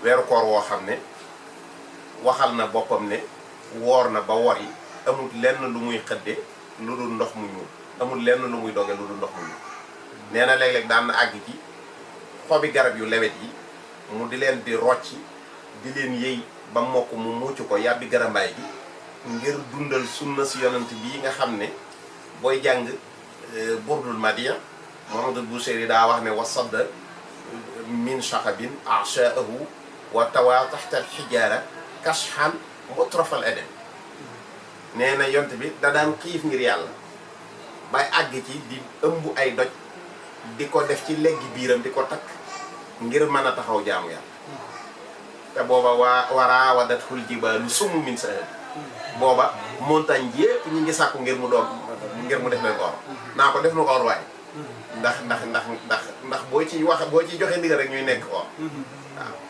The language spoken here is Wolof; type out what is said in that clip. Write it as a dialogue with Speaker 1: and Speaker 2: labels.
Speaker 1: weeru koor woo xam ne waxal na boppam ne woor na ba wori amul lenn lu muy xëdde lu dul ndox mu ñuul amul lenn lu muy doge lu dul ndox mu ñuul nee na léeg-léeg daan na àgg ci xobi garab yu lewet yi mu di leen di rocci di leen yëy ba mokk mu mucc ko yàbbi garambaay gi ngir dundal sunna si yonent bii nga xam ne booy jàng burdul madiya Muhammadul Busiri daa wax ne wasadda min shaqabin ashaahu wa tawa taxta al xijaara kashan mutrafal eden nee na yonent bi da daan xiif ngir yàlla bay àgg ci di ëmb ay doj di ko def ci leggi biiram di ko takk ngir mën a taxaw jaamu yàlla te booba waraa wadatul jibaalu sumu min sahab booba montagne yépp ñi ngi sàkku ngir mu doon ngir mu def leen or naa ko def na or waaye ndax boo ciy wax boo ciy joxe ndigal rek ñuy nekk or waaw